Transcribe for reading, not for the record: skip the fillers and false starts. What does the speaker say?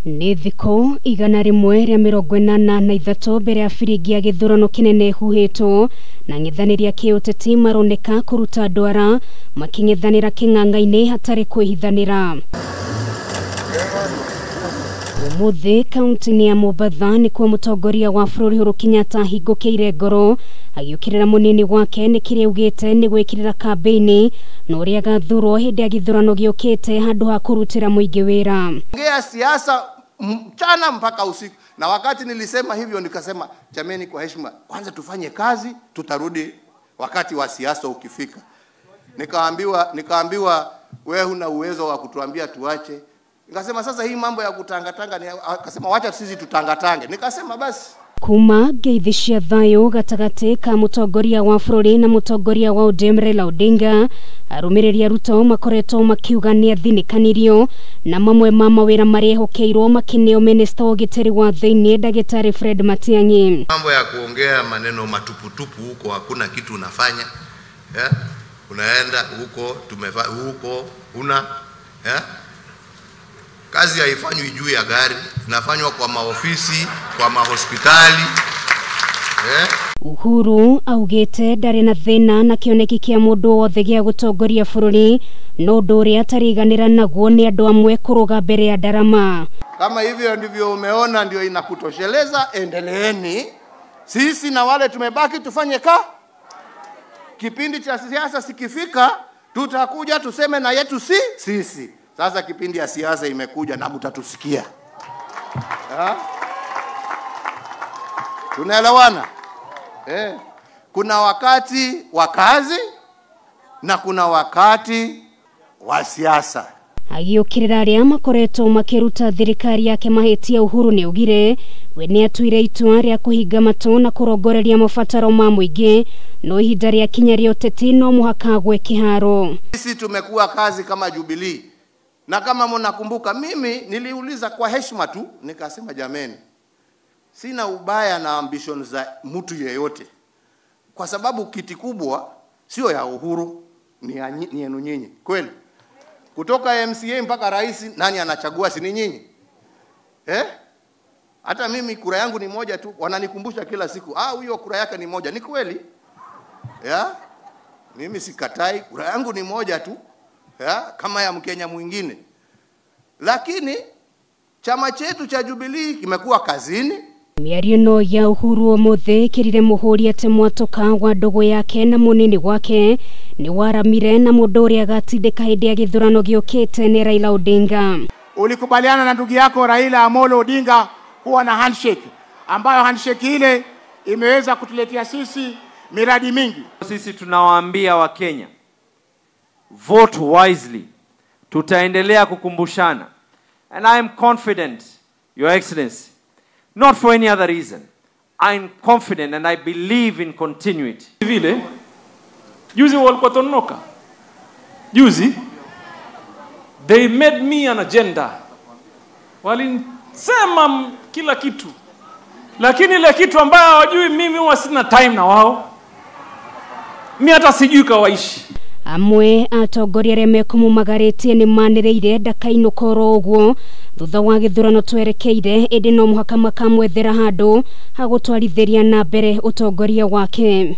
Nĩ thikũ 183 mbere ya biringi ya gĩthurano kĩnene ĩhuhĩtwo na ng'ethanĩri a kĩũteti maroneka kũruta ndwara makĩng'ethanĩra kĩng'ang'a-inĩ hatarĩ kwĩhithanĩra. Ũmũthĩ kaunti-inĩ ya Mombatha nĩkuo mũtongoria wa bũrũri Uhuru Kenyatta ahingũkĩire ngoro agĩũkĩrĩra mũnini wake nĩ kĩrĩa augĩte nĩ gwĩkĩrĩra kambĩini na ũrĩa agathurwo hĩndĩ ya gĩthurano gĩũkĩte handũ ha kũrutĩra mũingĩ wĩra. Ongea siasa mchana mpaka usiku. Na wakati nilisema hivyo nikasema, jameni, kwa heshima kwanza tufanye kazi, tutarudi wakati wa siasa ukifika. Nikaambiwa wewe huna uwezo wa kutuambia tuache. Nikasema sasa hii mambo ya kutangatanga, akasema wacha sisi tutangatange. Nikasema basi. Kuma ngeithi cia thayũ gatagatĩ ka mũtongoria wa bũrũri na mũtongoria wa ODM Raila Odinga, arũmĩrĩri a Ruto makoretwo makiuga nĩ athinĩkanirio na mamwe ma mawĩra marĩa ehokeirwo makĩneo minista wa ũgitĩri wa thĩinĩ ndagĩtarĩ Fred Matiang'i. Mambo ya kuongea maneno matuputupu huko hakuna kitu unafanya. Yeah? Unaenda huko huko una yeah? Kazi haifanywi juu ya gari, inafanywa kwa maofisi, kwa mahospitali. Uhuru augĩte ndarĩ na thĩna na kĩoneki kĩa mũndũ wothe gĩa gũtongoria bũrũri, no ũndũ ũrĩa atariganĩra naguo nĩ andũ amwe kũrũga mbere ya ndarama. Kama hivyo ndivyo umeona ndio inakutosheleza, endeleeni. Sisi na wale tumebaki tufanye ka. Kipindi cha siasa sikifika, tutakuja tuseme na yetu si sisi. Sasa kipindi ya siasa imekuja na mtatusikia. Tunaelewana? Kuna wakati wa kazi na kuna wakati wa siasa. Agĩũkĩrĩra arĩa makoretwo makĩruta thirikari yake mahĩtia, Uhuru nĩaugire we nĩatuire itua rĩa kũhinga matũ na kũrongoreria mabataro ma mũingĩ, no ihinda rĩa kinya rĩa ũteti no mũhaka agwe kĩharo. Sisi tumekuwa kazi kama Jubilee. Na kama mnakumbuka mimi niliuliza kwa heshima tu nikasema jameni, sina ubaya na ambition za mtu yeyote, kwa sababu kiti kubwa sio ya Uhuru, ni yenu nyinyi. Kweli? Kutoka MCA mpaka rais nani anachagua, si ni nyinyi? Hata mimi kura yangu ni moja tu, wananikumbusha kila siku, huyo kura yake ni moja. Ni kweli? Yeah? Mimi sikatai, kura yangu ni moja tu. Ya, kama ya Mkenya mwingine. Lakini chama chetu cha Jubilee kimekuwa kazini. Mĩario no ya Uhuru ũmũthĩ ĩkĩrire mũhũri atĩ mwatũka wa ndũgũ yake na mũnini wake nĩ waramire na mũndũ ũrĩa agatindĩka hĩndĩ ya gĩthurano gĩũkĩte nĩ Raila Odinga. Ulikubaliana na ndugu yako Raila Amolo Odinga kuwa na handshake, ambayo handshake ile imeweza kutuletea sisi miradi mingi. Sisi tunawaambia Wakenya, vote wisely. Tutaendelea kukumbushana. And I am confident, Your Excellency, not for any other reason. I am confident and I believe in continuity. Vile, juzi walikuwa Tononoka. Juzi, they made me an agenda. Walisema kila kitu. Lakini ile kitu ambayo hawajui mimi huwa sina time na wao. Mimi hata sijui kawaishi. Amwe atongoria arĩa mekũmũmagarĩtie nĩ manĩrĩire ndakainũka oro ũguo thutha wa gĩthurano twerekeire, ĩndĩ no mũhaka makamwethera handũ ha gũtwarithĩria na mbere ũtongoria wake.